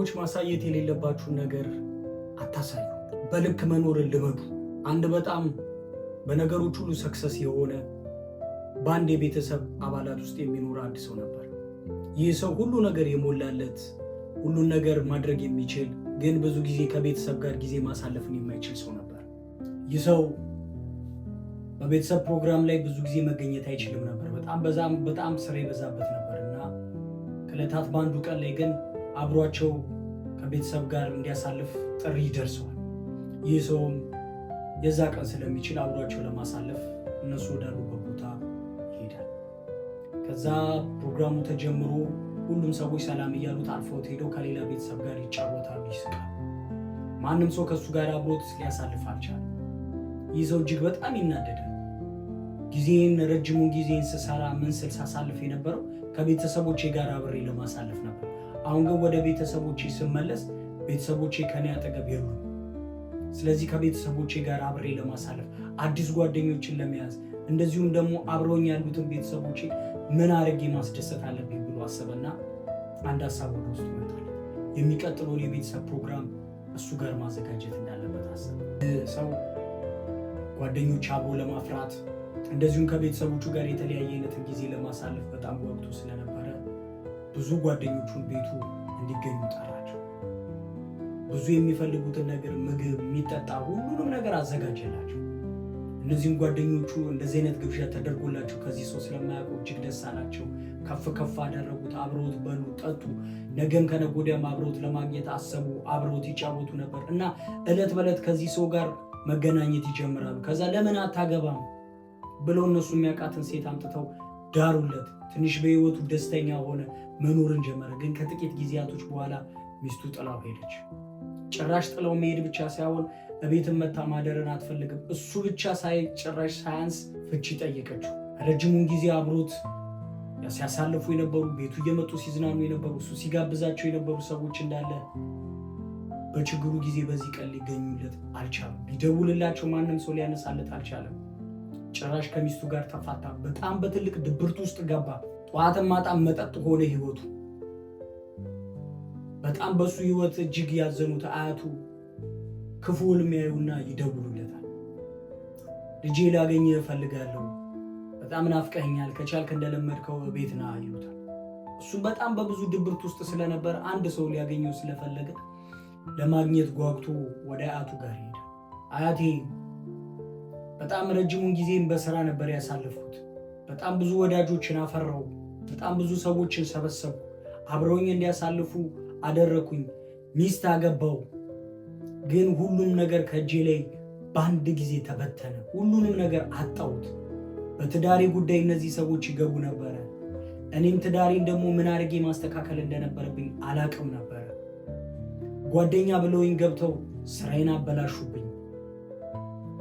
ለሰዎች ማሳየት የሌለባችሁን ነገር አታሳዩ። በልክ መኖርን ልመዱ። አንድ በጣም በነገሮች ሁሉ success የሆነ በአንድ የቤተሰብ አባላት ውስጥ የሚኖር አንድ ሰው ነበር። ይህ ሰው ሁሉ ነገር የሞላለት፣ ሁሉን ነገር ማድረግ የሚችል፣ ግን ብዙ ጊዜ ከቤተሰብ ጋር ጊዜ ማሳለፍን የማይችል ሰው ነበር። ይህ ሰው በቤተሰብ ፕሮግራም ላይ ብዙ ጊዜ መገኘት አይችልም ነበር። በጣም በዛም በጣም ስራ የበዛበት ነበር እና ከዕለታት በአንዱ ቀን ላይ ግን አብሯቸው ከቤተሰብ ጋር እንዲያሳልፍ ጥሪ ይደርሰዋል። ይህ ሰውም የዛ ቀን ስለሚችል አብሯቸው ለማሳለፍ እነሱ ወዳሉበት ቦታ ይሄዳል። ከዛ ፕሮግራሙ ተጀምሮ ሁሉም ሰዎች ሰላም እያሉት አልፈውት ሄደው ከሌላ ቤተሰብ ጋር ይጫወታሉ፣ ይስቃል። ማንም ሰው ከእሱ ጋር አብሮት ሊያሳልፍ አልቻለም። ይህ ሰው እጅግ በጣም ይናደዳል። ጊዜን ረጅሙን ጊዜን ስሰራ ምን ስል ሳሳልፍ የነበረው ከቤተሰቦቼ ጋር አብሬ ለማሳለፍ ነበር። አሁን ግን ወደ ቤተሰቦቼ ስመለስ ቤተሰቦቼ ከኔ አጠገብ የሉም። ስለዚህ ከቤተሰቦቼ ጋር አብሬ ለማሳለፍ፣ አዲስ ጓደኞችን ለመያዝ፣ እንደዚሁም ደግሞ አብረውኝ ያሉትን ቤተሰቦቼ ምን አድርጌ ማስደሰት አለብኝ ብሎ አሰበና አንድ ሀሳብ ወደ ውስጡ ይመጣል። የሚቀጥለውን የቤተሰብ ፕሮግራም እሱ ጋር ማዘጋጀት እንዳለበት አሰበ። ሰው ጓደኞች አብሮ ለማፍራት፣ እንደዚሁም ከቤተሰቦቹ ጋር የተለያየ አይነትን ጊዜ ለማሳለፍ በጣም ጓጉቶ ስለነበረ ብዙ ጓደኞቹን ቤቱ እንዲገኙ ጠራቸው። ብዙ የሚፈልጉትን ነገር፣ ምግብ፣ የሚጠጣ ሁሉንም ነገር አዘጋጀላቸው። እነዚህም ጓደኞቹ እንደዚህ አይነት ግብዣ ተደርጎላቸው ከዚህ ሰው ስለማያውቁ እጅግ ደስ አላቸው። ከፍ ከፍ አደረጉት። አብረውት በሉ፣ ጠጡ። ነገም ከነገ ወዲያም አብረውት ለማግኘት አሰቡ። አብረውት ይጫወቱ ነበር እና እለት በዕለት ከዚህ ሰው ጋር መገናኘት ይጀምራሉ። ከዛ ለምን አታገባም ብለው እነሱ የሚያውቃትን ሴት አምጥተው ዳሩለት። ትንሽ በህይወቱ ደስተኛ ሆነ፣ መኖርን ጀመረ። ግን ከጥቂት ጊዜያቶች በኋላ ሚስቱ ጥላው ሄደች። ጭራሽ ጥላው መሄድ ብቻ ሳይሆን እቤትን መታ ማደርን አትፈልግም። እሱ ብቻ ሳይ ጭራሽ ሳያንስ ፍቺ ጠየቀችው። ረጅሙን ጊዜ አብሮት ሲያሳልፉ የነበሩ፣ ቤቱ እየመጡ ሲዝናኑ የነበሩ፣ እሱ ሲጋብዛቸው የነበሩ ሰዎች እንዳለ በችግሩ ጊዜ በዚህ ቀን ሊገኙለት አልቻሉም። ቢደውልላቸው ማንም ሰው ሊያነሳለት አልቻለም። ጭራሽ ከሚስቱ ጋር ተፋታ። በጣም በትልቅ ድብርት ውስጥ ገባ። ጠዋትም ማታም መጠጥ ሆነ ህይወቱ። በጣም በሱ ህይወት እጅግ ያዘኑት አያቱ ክፉ ህልም ያዩና ይደውሉለታል። ልጄ ላገኝህ እፈልጋለሁ፣ በጣም ናፍቀኸኛል፣ ከቻልክ እንደለመድከው ቤት ና ይሉታል። እሱም በጣም በብዙ ድብርት ውስጥ ስለነበር አንድ ሰው ሊያገኘው ስለፈለገ ለማግኘት ጓጉቶ ወደ አያቱ ጋር ሄደ። አያቴ፣ በጣም ረጅሙን ጊዜም በስራ ነበር ያሳለፍኩት። በጣም ብዙ ወዳጆችን አፈራው። በጣም ብዙ ሰዎችን ሰበሰብኩ። አብረውኝ እንዲያሳልፉ አደረኩኝ። ሚስት አገባው። ግን ሁሉም ነገር ከእጄ ላይ በአንድ ጊዜ ተበተነ። ሁሉንም ነገር አጣሁት። በትዳሬ ጉዳይ እነዚህ ሰዎች ይገቡ ነበረ። እኔም ትዳሬን ደግሞ ምን አድርጌ ማስተካከል እንደነበረብኝ አላቅም ነበረ። ጓደኛ ብለውኝ ገብተው ስራዬን አበላሹብኝ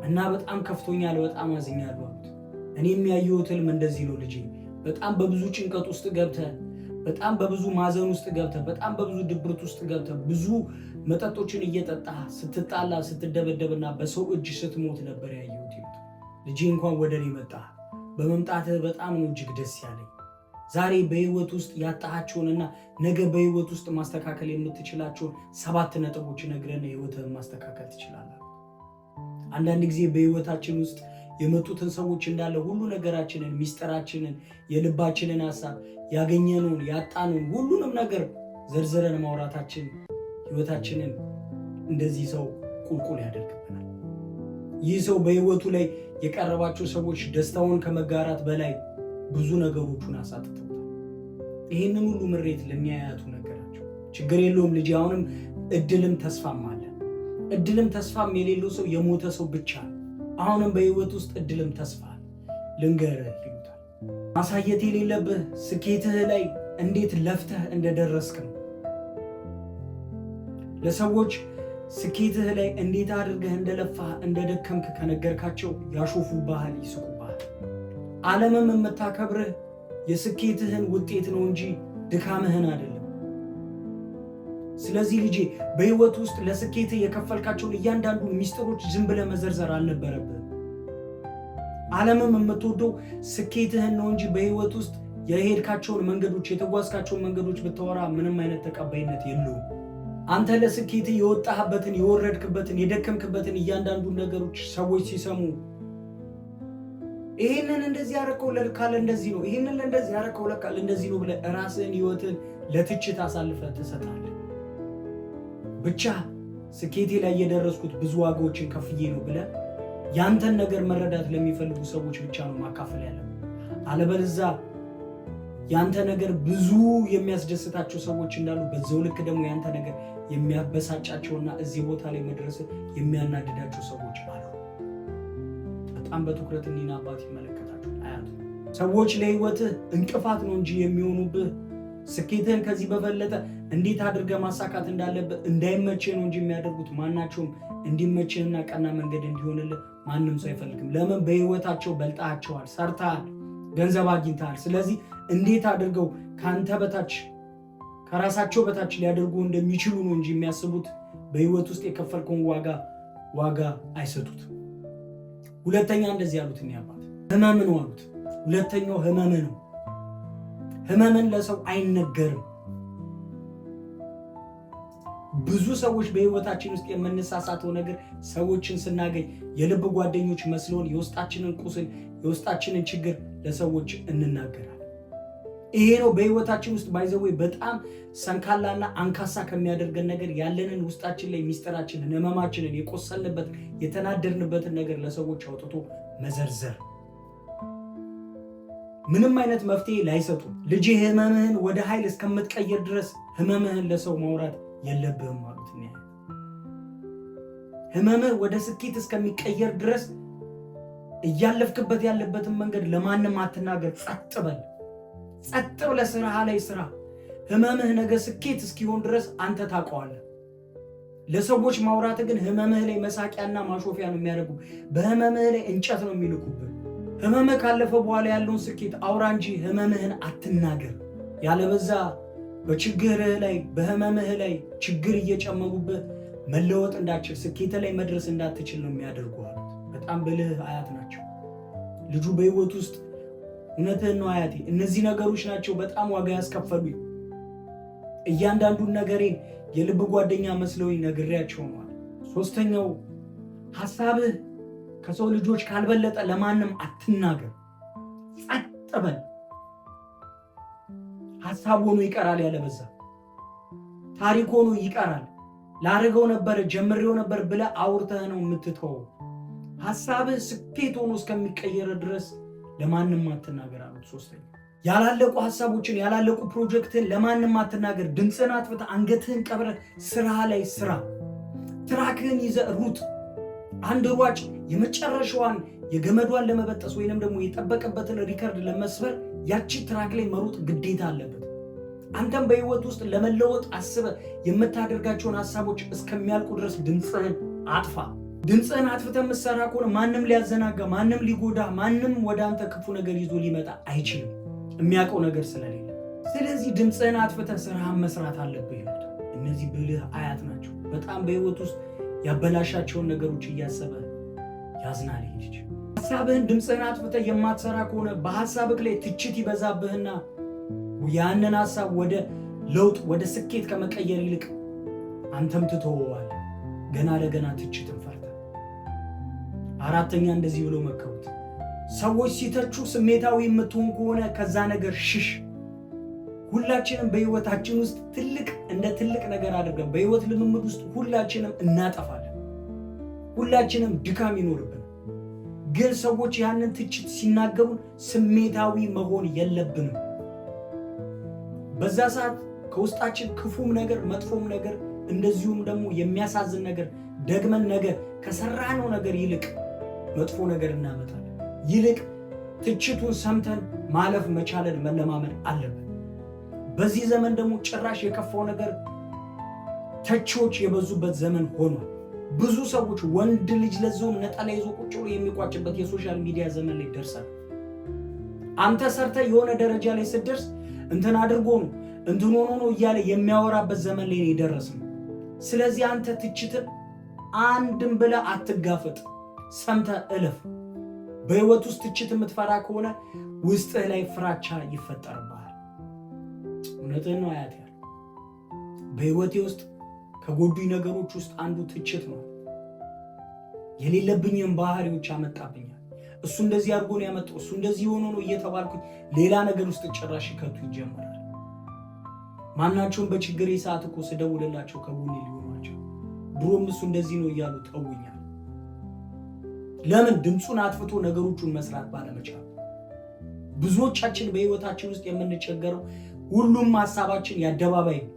እና በጣም ከፍቶኛል፣ በጣም አዝኛለሁ አሉት። እኔም ያየሁት ህልም እንደዚህ ነው ልጄ። በጣም በብዙ ጭንቀት ውስጥ ገብተህ፣ በጣም በብዙ ማዘን ውስጥ ገብተህ፣ በጣም በብዙ ድብርት ውስጥ ገብተህ፣ ብዙ መጠጦችን እየጠጣህ ስትጣላ፣ ስትደበደብና በሰው እጅ ስትሞት ነበር ያየሁት ይሉት። ልጄ፣ እንኳን ወደ እኔ መጣህ። በመምጣትህ በጣም ነው እጅግ ደስ ያለኝ። ዛሬ በህይወት ውስጥ ያጣሃቸውንና ነገ በህይወት ውስጥ ማስተካከል የምትችላቸውን ሰባት ነጥቦች ነግረን ህይወትህን ማስተካከል ትችላለህ። አንዳንድ ጊዜ በህይወታችን ውስጥ የመጡትን ሰዎች እንዳለ ሁሉ ነገራችንን፣ ሚስጥራችንን፣ የልባችንን ሀሳብ፣ ያገኘነውን፣ ያጣነውን ሁሉንም ነገር ዘርዝረን ማውራታችን ህይወታችንን እንደዚህ ሰው ቁልቁል ያደርግብናል። ይህ ሰው በህይወቱ ላይ የቀረባቸው ሰዎች ደስታውን ከመጋራት በላይ ብዙ ነገሮቹን አሳጥተውታል። ይህንን ሁሉ ምሬት ለሚያያቱ ነገራቸው። ችግር የለውም ልጅ፣ አሁንም እድልም ተስፋም አለ። እድልም ተስፋም የሌለው ሰው የሞተ ሰው ብቻ ነው። አሁንም በህይወት ውስጥ እድልም ተስፋ አለ። ልንገርህ ይሉታል። ማሳየት የሌለብህ ስኬትህ ላይ እንዴት ለፍተህ እንደደረስክ ነው። ለሰዎች ስኬትህ ላይ እንዴት አድርገህ እንደለፋህ፣ እንደደከምክ ከነገርካቸው ያሾፉብሃል፣ ይስቁብሃል። ዓለምም የምታከብርህ የስኬትህን ውጤት ነው እንጂ ድካምህን አይደለም። ስለዚህ ልጄ፣ በህይወት ውስጥ ለስኬትህ የከፈልካቸውን እያንዳንዱ ሚስጥሮች ዝም ብለህ መዘርዘር አልነበረብህም። ዓለምም የምትወደው ስኬትህን ነው እንጂ በህይወት ውስጥ የሄድካቸውን መንገዶች፣ የተጓዝካቸውን መንገዶች ብታወራ ምንም አይነት ተቀባይነት የለውም። አንተ ለስኬት የወጣህበትን፣ የወረድክበትን፣ የደከምክበትን እያንዳንዱን ነገሮች ሰዎች ሲሰሙ ይህንን እንደዚህ ያረከው ለካ እንደዚህ ነው፣ ይህንን እንደዚህ ያረከው ለካ እንደዚህ ነው ብለህ ራስህን ህይወትን ለትችት አሳልፈህ ትሰጣለህ። ብቻ ስኬቴ ላይ የደረስኩት ብዙ ዋጋዎችን ከፍዬ ነው ብለህ ያንተን ነገር መረዳት ለሚፈልጉ ሰዎች ብቻ ነው ማካፈል ያለብህ። አለበለዚያ ያንተ ነገር ብዙ የሚያስደስታቸው ሰዎች እንዳሉ በዛው ልክ ደግሞ ያንተ ነገር የሚያበሳጫቸውና እዚህ ቦታ ላይ መድረስ የሚያናድዳቸው ሰዎች አሉ። በጣም በትኩረት እኒህን አባት ይመለከታቸው አያቱ። ሰዎች ለህይወትህ እንቅፋት ነው እንጂ የሚሆኑብህ ስኬትህን ከዚህ በበለጠ እንዴት አድርገህ ማሳካት እንዳለብህ እንዳይመችህ ነው እንጂ የሚያደርጉት ማናቸውም እንዲመችህና ቀና መንገድ እንዲሆንልህ ማንም ሰው አይፈልግም። ለምን? በህይወታቸው በልጣቸዋል፣ ሰርተሃል፣ ገንዘብ አግኝተሃል። ስለዚህ እንዴት አድርገው ከአንተ በታች ከራሳቸው በታች ሊያደርጉ እንደሚችሉ ነው እንጂ የሚያስቡት በህይወት ውስጥ የከፈልከውን ዋጋ አይሰጡት። ሁለተኛ እንደዚህ ያሉት እኒህ አባት ህመም ነው አሉት። ሁለተኛው ህመም ነው። ህመምን ለሰው አይነገርም። ብዙ ሰዎች በህይወታችን ውስጥ የምንሳሳተው ነገር ሰዎችን ስናገኝ የልብ ጓደኞች መስሎን የውስጣችንን ቁስል የውስጣችንን ችግር ለሰዎች እንናገራለን። ይሄ ነው በህይወታችን ውስጥ by the way በጣም ሰንካላና አንካሳ ከሚያደርገን ነገር ያለንን ውስጣችን ላይ ሚስጥራችንን፣ ህመማችንን፣ የቆሰልንበት የተናደድንበትን ነገር ለሰዎች አውጥቶ መዘርዘር። ምንም አይነት መፍትሄ ላይሰጡ ልጄ ህመምህን ወደ ኃይል እስከምትቀይር ድረስ ህመምህን ለሰው ማውራት የለብህም አሉት። ህመምህ ወደ ስኬት እስከሚቀየር ድረስ እያለፍክበት ያለበትን መንገድ ለማንም አትናገር። ጸጥ በል። ጸጥ ብለህ ስራህ ላይ ስራ። ህመምህ ነገ ስኬት እስኪሆን ድረስ አንተ ታውቀዋለህ። ለሰዎች ማውራት ግን ህመምህ ላይ መሳቂያና ማሾፊያ ነው የሚያደርጉ። በህመምህ ላይ እንጨት ነው የሚልኩብህ። ህመምህ ካለፈ በኋላ ያለውን ስኬት አውራ እንጂ ህመምህን አትናገር። ያለበዛ በችግርህ ላይ በህመምህ ላይ ችግር እየጨመሩብህ መለወጥ እንዳትችል ስኬት ላይ መድረስ እንዳትችል ነው የሚያደርጉ አሉት። በጣም ብልህ አያት ናቸው። ልጁ በህይወት ውስጥ እውነትህን ነው አያቴ፣ እነዚህ ነገሮች ናቸው በጣም ዋጋ ያስከፈሉኝ። እያንዳንዱን ነገሬን የልብ ጓደኛ መስለውኝ ነግሬያቸው ነዋል። ሶስተኛው ሀሳብህ ከሰው ልጆች ካልበለጠ ለማንም አትናገር፣ ጸጥ በል። ሀሳብ ሆኖ ይቀራል፣ ያለበዛ ታሪክ ሆኖ ይቀራል። ላደርገው ነበር ጀምሬው ነበር ብለህ አውርተህ ነው የምትተወው። ሀሳብህ ስኬት ሆኖ እስከሚቀየር ድረስ ለማንም አትናገር አሉት። ሶስተኛ ያላለቁ ሀሳቦችን ያላለቁ ፕሮጀክትን ለማንም አትናገር። ድምፅህን አጥፍተህ አንገትህን ቀብረህ ስራ ላይ ስራ። track ህን ይዘህ ሩጥ። አንድ ሯጭ የመጨረሻዋን የገመዷን ለመበጠስ ወይንም ደግሞ የጠበቀበትን ሪከርድ ለመስበር ያቺ track ላይ መሮጥ ግዴታ አለበት። አንተም በህይወት ውስጥ ለመለወጥ አስበህ የምታደርጋቸውን ሀሳቦች እስከሚያልቁ ድረስ ድምፅህን አጥፋ። ድምፅህን አጥፍተህ የምትሰራ ከሆነ ማንም ሊያዘናጋ፣ ማንም ሊጎዳ፣ ማንም ወደ አንተ ክፉ ነገር ይዞ ሊመጣ አይችልም፣ የሚያውቀው ነገር ስለሌለ። ስለዚህ ድምፅህን አጥፍተህ ስራህን መስራት አለብህ ይሉት። እነዚህ ብልህ አያት ናቸው። በጣም በህይወት ውስጥ ያበላሻቸውን ነገሮች እያሰበ ያዝናል። ይሄ ልጅ ሀሳብህን ድምፅህን አጥፍተህ የማትሰራ ከሆነ በሀሳብህ ላይ ትችት ይበዛብህና ያንን ሀሳብ ወደ ለውጥ ወደ ስኬት ከመቀየር ይልቅ አንተም ትተወዋለህ፣ ገና ለገና ትችትን ፈርተህ። አራተኛ እንደዚህ ብሎ መከሩት። ሰዎች ሲተቹ ስሜታዊ የምትሆን ከሆነ ከዛ ነገር ሽሽ። ሁላችንም በህይወታችን ውስጥ ትልቅ እንደ ትልቅ ነገር አድርገን በህይወት ልምምድ ውስጥ ሁላችንም እናጠፋለን። ሁላችንም ድካም ይኖርብናል። ግን ሰዎች ያንን ትችት ሲናገሩን ስሜታዊ መሆን የለብንም። በዛ ሰዓት ከውስጣችን ክፉም ነገር መጥፎም ነገር እንደዚሁም ደግሞ የሚያሳዝን ነገር ደግመን ነገር ከሰራነው ነገር ይልቅ መጥፎ ነገር እናመጣለን። ይልቅ ትችቱን ሰምተን ማለፍ መቻለን መለማመድ አለብን። በዚህ ዘመን ደግሞ ጭራሽ የከፋው ነገር ተቺዎች የበዙበት ዘመን ሆኗል። ብዙ ሰዎች ወንድ ልጅ ለዛውም ነጠላ ይዞ ቁጭ ብሎ የሚቋጭበት የ social media ዘመን ላይ ደርሳል። አንተ ሰርተህ የሆነ ደረጃ ላይ ስትደርስ እንትን አድርጎ ነው እንትን ሆኖ ነው እያለ የሚያወራበት ዘመን ላይ የደረስነው። ስለዚህ አንተ ትችትን አንድም ብለህ አትጋፈጥ፣ ሰምተህ እለፍ። በህይወት ውስጥ ትችት የምትፈራ ከሆነ ውስጥህ ላይ ፍራቻ ይፈጠርብሃል። እውነትህን ነው አያት ያለ በህይወቴ ውስጥ ከጎዱኝ ነገሮች ውስጥ አንዱ ትችት ነው። የሌለብኝም ባህሪዎች አመጣብኛል። እሱ እንደዚህ አድርጎ ነው ያመጣው፣ እሱ እንደዚህ ሆኖ ነው እየተባልኩኝ ሌላ ነገር ውስጥ ጭራሽ ይከቱ ይጀምራል። ማናቸውም በችግሬ ሰዓት እኮ ስደውልላቸው ከጎኔ ሊሆኗቸው ድሮም እሱ እንደዚህ ነው እያሉ ተውኛል። ለምን? ድምፁን አጥፍቶ ነገሮቹን መስራት ባለመቻል። ብዙዎቻችን በህይወታችን ውስጥ የምንቸገረው ሁሉም ሀሳባችን የአደባባይ ነው።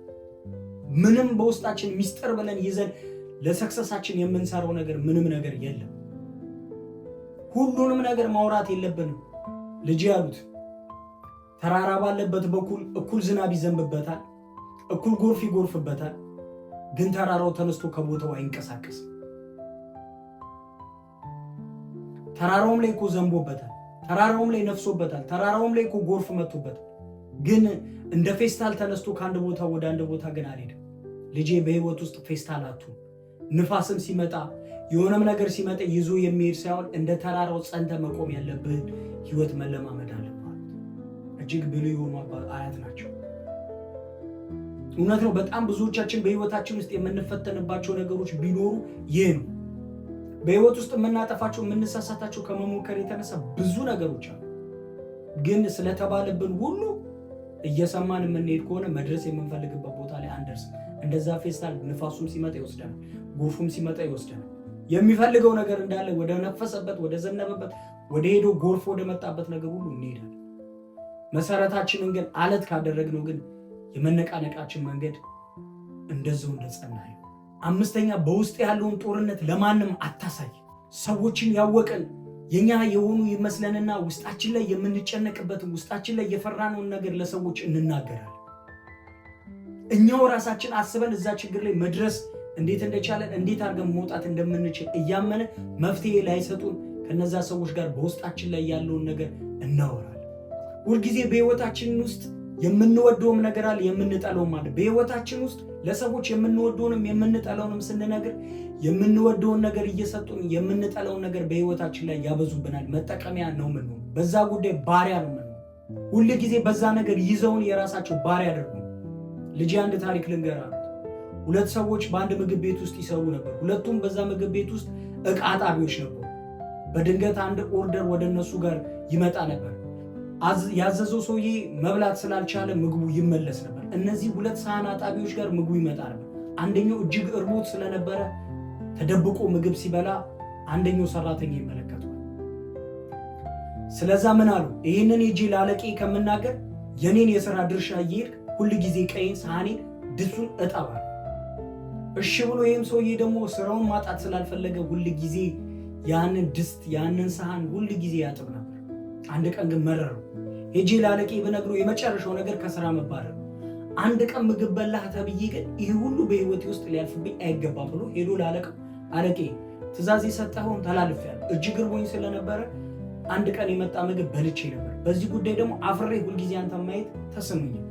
ምንም በውስጣችን ሚስጥር ብለን ይዘን ለ success ኣችን የምንሰራው ነገር ምንም ነገር የለም። ሁሉንም ነገር ማውራት የለብንም። ልጅ ያሉት ተራራ ባለበት በኩል እኩል ዝናብ ይዘንብበታል፣ እኩል ጎርፍ ይጎርፍበታል። ግን ተራራው ተነስቶ ከቦታው አይንቀሳቀስም። ተራራውም ላይ እኮ ዘንቦበታል፣ ተራራውም ላይ ነፍሶበታል፣ ተራራውም ላይ እኮ ጎርፍ መጥቶበታል። ግን እንደ ፌስታል ተነስቶ ከአንድ ቦታ ወደ አንድ ቦታ ግን አልሄድም። ልጄ በህይወት ውስጥ ፌስታል አትሁን። ንፋስም ሲመጣ የሆነም ነገር ሲመጣ ይዞ የሚሄድ ሳይሆን እንደ ተራራው ጸንተ መቆም ያለብህን ህይወት መለማመድ አለብህ። እጅግ ብልህ የሆኑ አያት ናቸው። እውነት ነው። በጣም ብዙዎቻችን በህይወታችን ውስጥ የምንፈተንባቸው ነገሮች ቢኖሩ ይህ ነው። በህይወት ውስጥ የምናጠፋቸው የምንሳሳታቸው ከመሞከር የተነሳ ብዙ ነገሮች አሉ። ግን ስለተባለብን ሁሉ እየሰማን የምንሄድ ከሆነ መድረስ የምንፈልግበት ቦታ ላይ አንደርስም። እንደዛ ፌስታል ንፋሱም ሲመጣ ይወስደናል፣ ጎርፉም ሲመጣ ይወስደናል። የሚፈልገው ነገር እንዳለ ወደ ነፈሰበት፣ ወደ ዘነበበት፣ ወደ ሄዶ ጎርፍ ወደ መጣበት ነገር ሁሉ እንሄዳለን። መሰረታችንን ግን አለት ካደረግነው ግን የመነቃነቃችን መንገድ እንደዛው እንደጸና ነው። አምስተኛ በውስጥ ያለውን ጦርነት ለማንም አታሳይ። ሰዎችን ያወቅን የኛ የሆኑ ይመስለንና ውስጣችን ላይ የምንጨነቅበትን ውስጣችን ላይ የፈራነውን ነገር ለሰዎች እንናገራለን። እኛው ራሳችን አስበን እዛ ችግር ላይ መድረስ እንዴት እንደቻለን እንዴት አድርገን መውጣት እንደምንችል እያመነ መፍትሄ ላይሰጡን ከነዛ ሰዎች ጋር በውስጣችን ላይ ያለውን ነገር እናወራለን። ሁልጊዜ በህይወታችን ውስጥ የምንወደውም ነገር አለ፣ የምንጠላውም አለ። በህይወታችን ውስጥ ለሰዎች የምንወደውንም የምንጠላውንም ስንነግር የምንወደውን ነገር እየሰጡን የምንጠላውን ነገር በህይወታችን ላይ ያበዙብናል። መጠቀሚያ ነው የምንሆነው። በዛ ጉዳይ ባሪያ ነው የምንሆነው። ሁል ጊዜ በዛ ነገር ይዘውን የራሳቸው ባሪያ ያደርጉ። ልጄ አንድ ታሪክ ልንገር አሉት። ሁለት ሰዎች በአንድ ምግብ ቤት ውስጥ ይሰሩ ነበር። ሁለቱም በዛ ምግብ ቤት ውስጥ እቃ አጣቢዎች ነበሩ። በድንገት አንድ order ወደ እነሱ ጋር ይመጣ ነበር። ያዘዘው ሰውዬ መብላት ስላልቻለ ምግቡ ይመለስ ነበር። እነዚህ ሁለት ሳህን አጣቢዎች ጋር ምግቡ ይመጣ ነበር። አንደኛው እጅግ እርቦት ስለነበረ ተደብቆ ምግብ ሲበላ አንደኛው ሰራተኛ ይመለከተዋል። ስለዛ ምን አሉ? ይህንን ሄጄ ለአለቄ ከምናገር የኔን የሥራ ድርሻ እየሄድክ ሁል ጊዜ ቀይን ሳህኔን ድስቱን እጠባል። እሺ ብሎ ይህም ሰውዬ ደግሞ ስራውን ማጣት ስላልፈለገ ሁል ጊዜ ያንን ድስት ያንን ሳህን ሁል ጊዜ ያጥብ ነበር። አንድ ቀን ግን መረረው። ሄጄ ለአለቄ ብነግረው የመጨረሻው ነገር ከስራ መባረር፣ አንድ ቀን ምግብ በላህ ተብዬ ግን ይህ ሁሉ በህይወቴ ውስጥ ሊያልፍብኝ አይገባም ብሎ ሄዶ ለአለቃው አለቄ ትእዛዝ የሰጠኸውን ተላልፌያለሁ፣ እጅግ እርቦኝ ስለነበረ አንድ ቀን የመጣ ምግብ በልቼ ነበር። በዚህ ጉዳይ ደግሞ አፍሬ ሁልጊዜ አንተን ማየት ተስኖኛል።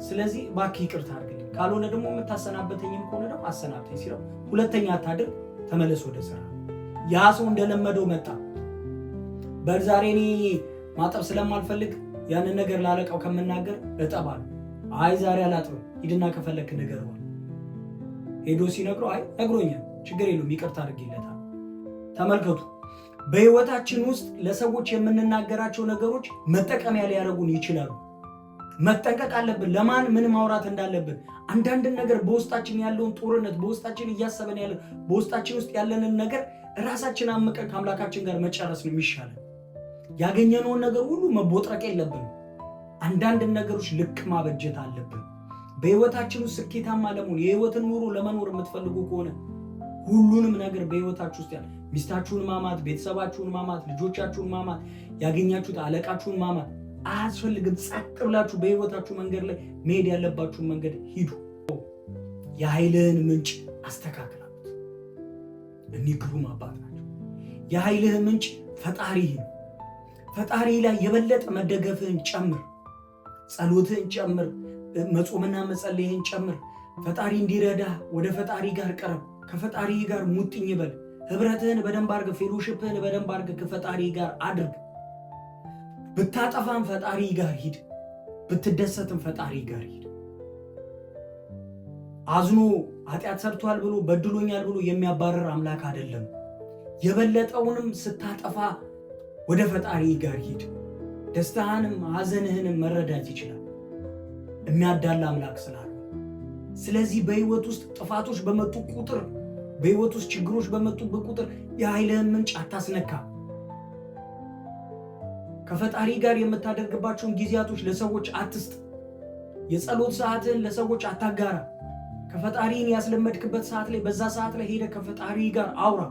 ስለዚህ እባክህ ይቅርታ አድርግልኝ፣ ካልሆነ ደግሞ የምታሰናበተኝም ከሆነ ደግሞ አሰናብተኝ ሲለው ሁለተኛ አታድርግ፣ ተመለስ ወደ ስራ። ያ ሰው እንደለመደው መጣ። በል ዛሬ እኔ ማጠብ ስለማልፈልግ ያንን ነገር ላለቃው ከምናገር እጠባለሁ። አይ ዛሬ አላጥብም፣ ሂድና ከፈለክ ንገረዋል። ሄዶ ሲነግረው አይ ነግሮኛል፣ ችግር የለውም ይቅርታ አድርጌለታል። ተመልከቱ፣ በህይወታችን ውስጥ ለሰዎች የምንናገራቸው ነገሮች መጠቀሚያ ሊያደርጉን ይችላሉ። መጠንቀቅ አለብን፣ ለማን ምን ማውራት እንዳለብን። አንዳንድን ነገር በውስጣችን ያለውን ጦርነት በውስጣችን እያሰበን ያለን በውስጣችን ውስጥ ያለንን ነገር ራሳችን አምቀን ከአምላካችን ጋር መጨረስ ነው የሚሻለን። ያገኘነውን ነገር ሁሉ መቦጥረቅ የለብንም። አንዳንድ ነገሮች ልክ ማበጀት አለብን። በህይወታችን ውስጥ ስኬታማ ለመሆን የህይወትን ኑሮ ለመኖር የምትፈልጉ ከሆነ ሁሉንም ነገር በህይወታችሁ ውስጥ ያለ ሚስታችሁን ማማት፣ ቤተሰባችሁን ማማት፣ ልጆቻችሁን ማማት፣ ያገኛችሁት አለቃችሁን ማማት አያስፈልግም። ጸጥ ብላችሁ በህይወታችሁ መንገድ ላይ መሄድ ያለባችሁን መንገድ ሂዱ። የኃይልህን ምንጭ አስተካክላሉት። እኒህ ግሩም አባት ናቸው። የኃይልህ ምንጭ ፈጣሪህ ነው። ፈጣሪ ላይ የበለጠ መደገፍህን ጨምር፣ ጸሎትህን ጨምር፣ መጾምና መጸለይህን ጨምር። ፈጣሪ እንዲረዳ ወደ ፈጣሪ ጋር ቅረብ። ከፈጣሪ ጋር ሙጥኝ በል። ህብረትህን በደንብ አድርገህ፣ fellowship ህን በደንብ አድርገህ ከፈጣሪ ጋር አድርግ። ብታጠፋም ፈጣሪ ጋር ሂድ፣ ብትደሰትም ፈጣሪ ጋር ሂድ። አዝኖ ኃጢአት ሰርቷል ብሎ በድሎኛል ብሎ የሚያባረር አምላክ አይደለም። የበለጠውንም ስታጠፋ ወደ ፈጣሪ ጋር ሂድ። ደስታህንም ሐዘንህንም መረዳት ይችላል የሚያዳላ አምላክ ስላለ። ስለዚህ በህይወት ውስጥ ጥፋቶች በመጡ ቁጥር፣ በህይወት ውስጥ ችግሮች በመጡበት ቁጥር የኃይልህን ምንጭ አታስነካ። ከፈጣሪ ጋር የምታደርግባቸውን ጊዜያቶች ለሰዎች አትስጥ። የጸሎት ሰዓትህን ለሰዎች አታጋራ። ከፈጣሪን ያስለመድክበት ሰዓት ላይ፣ በዛ ሰዓት ላይ ሄደህ ከፈጣሪ ጋር አውራ።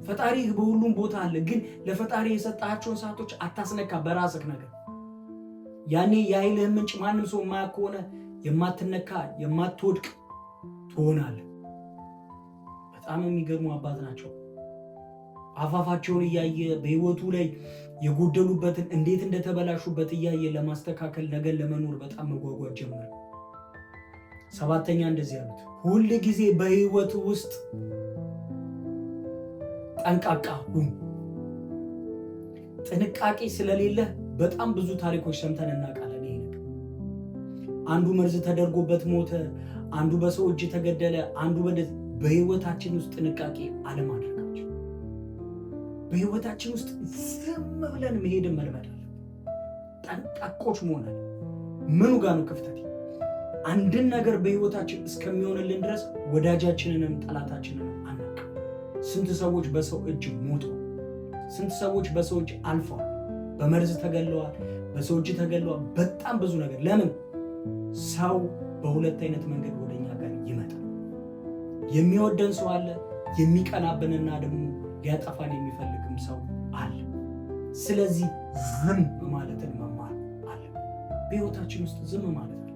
ፈጣሪ በሁሉም ቦታ አለ፣ ግን ለፈጣሪ የሰጣቸውን ሰዓቶች አታስነካ በራስህ ነገር። ያኔ የኃይልህን ምንጭ ማንም ሰው የማያውቅ ከሆነ የማትነካ፣ የማትወድቅ ትሆናለህ። በጣም የሚገርሙ አባት ናቸው። አፋፋቸውን እያየ፣ በህይወቱ ላይ የጎደሉበትን፣ እንዴት እንደተበላሹበት እያየ ለማስተካከል፣ ነገር ለመኖር በጣም መጓጓት ጀመረ። ሰባተኛ እንደዚህ ያሉት፣ ሁል ጊዜ በህይወት ውስጥ ጠንቃቃ ሁን። ጥንቃቄ ስለሌለ በጣም ብዙ ታሪኮች ሰምተን እናውቃለን። ይሄ ነገር አንዱ መርዝ ተደርጎበት ሞተ፣ አንዱ በሰው እጅ ተገደለ፣ አንዱ በህይወታችን ውስጥ ጥንቃቄ አለማድረጋችን፣ በህይወታችን ውስጥ ዝም ብለን መሄድን መልመድ አለብን። ጠንቃቆች መሆን አለ። ምኑ ጋር ነው ክፍተት? አንድን ነገር በህይወታችን እስከሚሆንልን ድረስ ወዳጃችንንም ጠላታችንንም አናውቅም። ስንት ሰዎች በሰው እጅ ሞተዋል። ስንት ሰዎች በሰው እጅ አልፈዋል። በመርዝ ተገለዋል። በሰው እጅ ተገለዋል። በጣም ብዙ ነገር። ለምን? ሰው በሁለት አይነት መንገድ ወደኛ ጋር ይመጣል። የሚወደን ሰው አለ፣ የሚቀናብንና ደግሞ ሊያጠፋን የሚፈልግም ሰው አለ። ስለዚህ ዝም ማለትን መማር አለ። በህይወታችን ውስጥ ዝም ማለት አለ።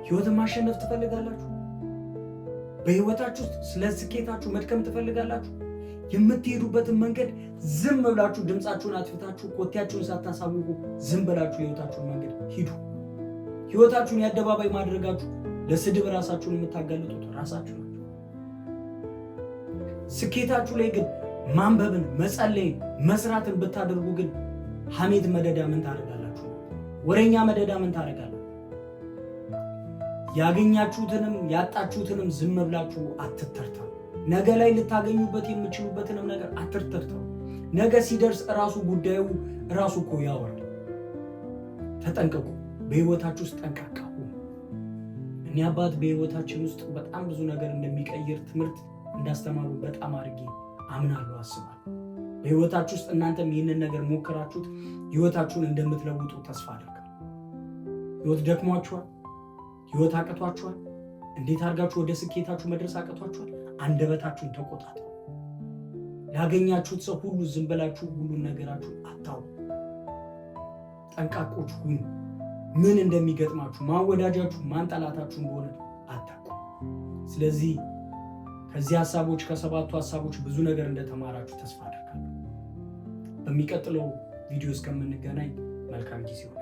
ህይወትን ማሸነፍ ትፈልጋላችሁ? በህይወታችሁ ውስጥ ስለ ስኬታችሁ መድከም ትፈልጋላችሁ? የምትሄዱበትን መንገድ ዝም ብላችሁ፣ ድምፃችሁን አጥፍታችሁ፣ ኮቴያችሁን ሳታሳውቁ ዝም ብላችሁ የህይወታችሁን መንገድ ሂዱ። ህይወታችሁን የአደባባይ ማድረጋችሁ ለስድብ ራሳችሁን የምታጋልጡት ራሳችሁ ናችሁ። ስኬታችሁ ላይ ግን ማንበብን፣ መጸለይን፣ መስራትን ብታደርጉ ግን ሐሜት መደዳ ምን ታደርጋላችሁ? ወሬኛ መደዳ ምን ታደርጋላችሁ? ያገኛችሁትንም ያጣችሁትንም ዝም ብላችሁ አትተርተሩ። ነገ ላይ ልታገኙበት የምችሉበትንም ነገር አትተርተሩ። ነገ ሲደርስ እራሱ ጉዳዩ እራሱ እኮ ያወራል። ተጠንቀቁ። በህይወታችሁ ውስጥ ጠንቃቃ ሁኑ። እኒህ አባት በህይወታችን ውስጥ በጣም ብዙ ነገር እንደሚቀይር ትምህርት እንዳስተማሩ በጣም አድርጌ አምናለሁ፣ አስባለሁ። በህይወታችሁ ውስጥ እናንተም ይህንን ነገር ሞክራችሁት ህይወታችሁን እንደምትለውጡ ተስፋ አደርጋለሁ። ህይወት ደክሟችኋል። ህይወት አቅቷችኋል። እንዴት አድርጋችሁ ወደ ስኬታችሁ መድረስ አቅቷችኋል። አንደበታችሁን ተቆጣጠሩ። ላገኛችሁት ሰው ሁሉ ዝም ብላችሁ ሁሉን ነገራችሁ አታውሩ። ጠንቃቆች ሁኑ። ምን እንደሚገጥማችሁ፣ ማን ወዳጃችሁ ማን ጠላታችሁ እንደሆነ አታውቁ። ስለዚህ ከዚህ ሀሳቦች፣ ከሰባቱ ሀሳቦች ብዙ ነገር እንደተማራችሁ ተስፋ አደርጋለሁ። በሚቀጥለው ቪዲዮ እስከምንገናኝ መልካም ጊዜ ይሁን።